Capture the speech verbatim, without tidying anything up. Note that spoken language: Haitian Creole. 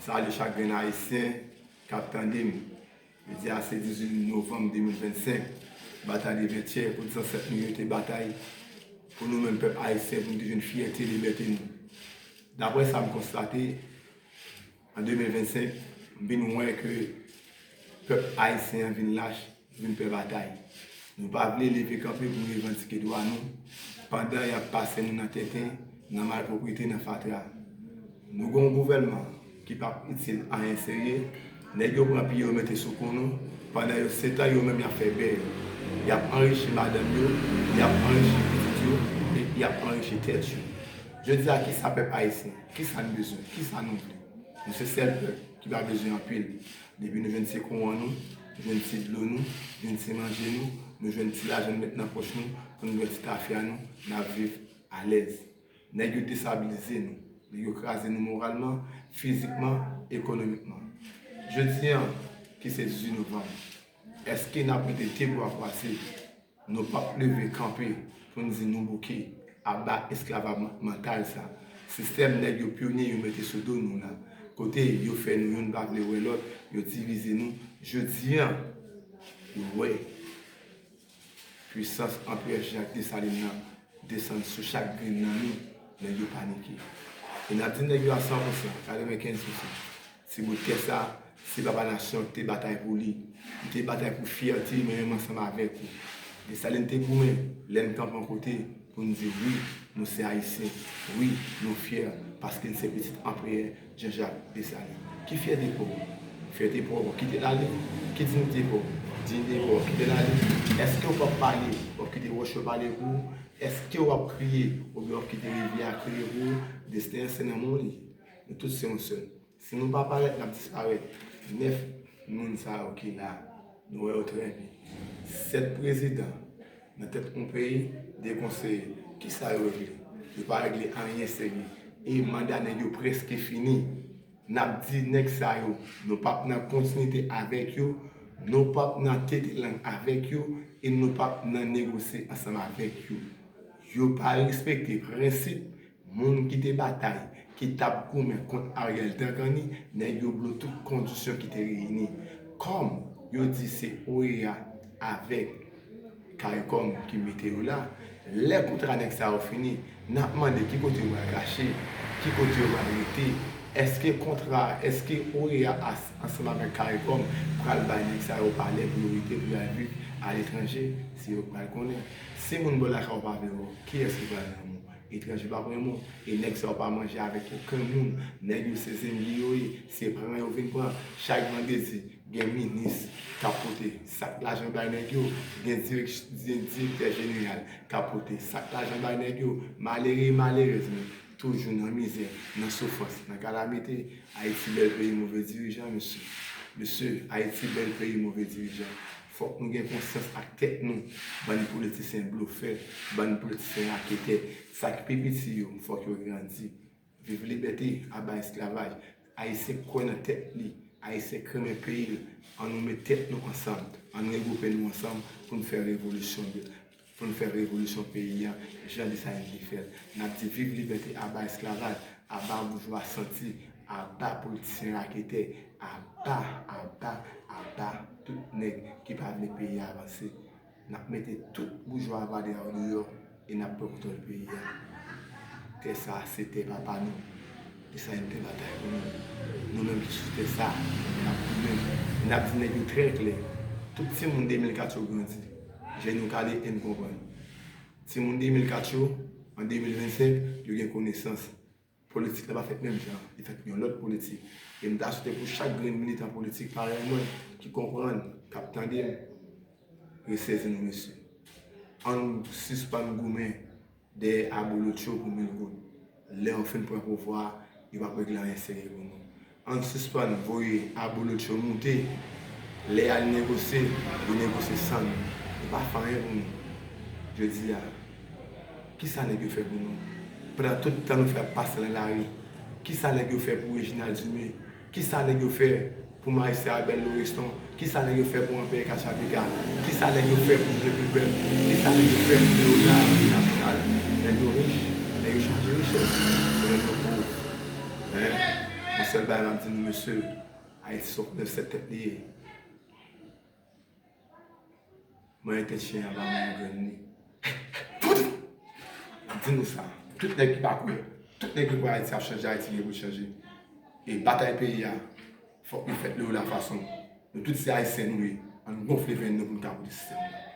Salye chak grenn Ayisyen k ap tande m. Jodi a se dizuit novanm de mil vennsenk. Batay de Vètyè, kote zansèt nou yo te batay pou nou menm pèp ayisyen, pou nou te jwenn fyète, libète nou. Daprè sa m konstate, an de mil vennsenk, m vin wè ke pèp ayisyen an vin lach, vin pè batay. Nou pa vle leve kanpe pou nou revandike dwa nou, pandan y ap pase nou nan tenten, nan malpwoprete, nan fatra. Nou gen yon gouvènman ki p ap itil anyen serye, nèg yo pran pye yo mete sou kou nou, pandan yo se tan yo menm y ap fè bè yo. Y ap anrichi madanm yo, y ap anrichi pitit yo, e y ap anrichi tèt yo. Jodi a, kisa pèp ayisyen, kisa n bezwen, kisa nou vle? Nou se sèl pèp ki pa bezwen anpil. Depi nou jwenn ti kouran nou, jwenn ti dlo nou, jwenn ti manje nou, nou jwenn ti lajan nou met nan pòch nou, pou nou jwenn ti tafya nou, n ap viv alèz. Nèg yo destabilize nou, nèg yo kraze nou moralman, fizikman, ekonomikman. Jodi a, ki se dizuit novanm, èske n ap mete de bra kwase? Nou p ap leve kanpe pou n di nou bouke, aba esklavaj mantal sa. Sistèm nèg yo pyonye yo mete sou do nou la, kote yo fè nou youn pa vle wè lòt, yo divize nou. Jodi a, yo wè pwisans Anperè Jacques Dessalines nan desann sou chak grenn nan nou, nèg yo panike. E n ap di nèg yo a san pousan, katrevenkenz pousan. Ti bout tè sa, se papa nasyon ki te batay pou li. Li te batay pou fyète li menm ansanm avèk ou. Desalin te goumen, lè n kanpe yon kote, pou n di wi, nou se Ayisyen, wi, nou fyè, paske n se pitit Anperè Jean Jacques Dessalines. Ki fyète pa w? Fyète pa w, w ap kite l ale? Ki diyite pa w? Diyite pa w, w ap kite l ale? Èske w p ap pale, w ap kite wòch yo pale pou ou? Èske w ap kriye, oubyen w ap kite rivyè a kriye pou ou? Desten an se nan men w li ye. Nou tout se yon sèl. Si nou pa parèt, n ap disparèt. Nèf moun sa yo ki la, nou wè yo trè byen. Sèt prezidan nan tèt yon peyi, de konseye, kisa yo regle? Yo pa regle anyen serye. E manda nèg yo prèske fini. N ap di nèg sa yo, nou p ap nan kontinite avèk yo, nou p ap nan tete lang avèk yo, e nou p ap nan negosye ansanm avèk yo. Yo pa respekte prensip moun ki te batay, ki t ap goumen kont Ariel Dankanni, nèg yo blo tout kondisyon ki te reyini. Kòm yo di se OEA avèk CARICOM ki mete yo la, lè kontra nèg sa yo fini, n ap mande ki kote yo pral kache, ki kote yo pral rete, èske kontra, èske OEA as-, ansanm avèk CARICOM pral bay nèg sa yo palè pou yo rete, pou y al viv aletranje, se yo k pral konnen. Si moun bò lakay ou pa vle wè w, kiyès ki pral renmen w? Etranje p ap renmen w. E nèg sa yo pa manje avèk okenn moun. Nèg yo se zengi yo ye, se pran yo vin pran. Chak vandredi, gen minis k ap pote sak lajan bay nèg yo, gen dirèk-, gen direktè jeneral k ap pote sak lajan bay nèg yo. Malere, malerèz, men toujou nan mizè, nan soufrans, nan kalamite. Ayiti bèl peyi, move dirijan, mesye. Mesye, Ayiti bèl peyi, move dirijan. Fòk nou gen konsyans ak tèt nou. Bann politisyen blofè, bann politisyen raketè. Sa k pi piti yo, fòk yo grandi. Viv libète, aba esklavaj. Ayisyen kwè nan tèt li. Ayisyen k renmen peyi l. Ann nou met tèt nou ansanm. Ann regwoupe nou ansanm pou n fè revolisyon, pou n fè revolisyon peyi a, jan Desalin te fè l. N ap di viv libète, aba esklavaj, aba boujwa santi, aba politisyen raketè, aba, aba, aba tout nèg ki pa vle peyi a avanse. N ap mete tout boujwa Wadè yo deyò e n ap pran kontwòl peyi a. Tè sa a se tè papa nou. Desalin te batay pou nou. Nou menm ki sou tè sa a, n ap goumen. E n ap di nèg yo trè klè. Tout timoun de mil kat yo grandi. Je nou kale e n konprann. Timoun de mil kat yo, an de mil vennsenk, yo gen konesans. Politik la pa fèt menm jan, li fèt yon lòt politik. E m ta swete pou chak grenn militan politik parèy mwen, ki konprann, k ap tande m, resezi nou, mesye. Ann sispann goumen dèyè abolotcho pou mil goud. Lè yo fin pran pouvwa a, yo p ap regle anyen serye pou nou. Ann sispann voye abolotcho moute. Lè y al negosye, yo negosye san nou. Yo pa fè anyen pou nou. Jodi a, kisa nèg yo fè pou nou? Pandan tout tan nou fè ap pase nan lari, kisa nèg yo fè pou Reginald Dumé? Kisa nèg yo fè pou Majistra Albert Lauriston? Kisa nèg yo fè pou Anperè K H A P K? Kisa nèg yo fè pou Joseph Lubèl? Kisa nèg yo fè pou Leonard National? Nèg yo rich, nèg yo chaje richès, se nèg yo pòv. Hein? Mwen Sèl bagay m ap di nou, mesye, Ayiti se yon koulèv sèt tèt li ye. Manyen tèt chen an pa manyen grenn li. M ap di nou sa. Tout nèg ki pa kwè, tout nèg ki kwè Ayiti ap chanje, Ayiti gen pou l chanje. E batay peyi a, fòk li fèt lè yo la fason. Nou tout se Ayisyen nou ye. Ann gonfle venn nou pou n ka boule sistèm nan.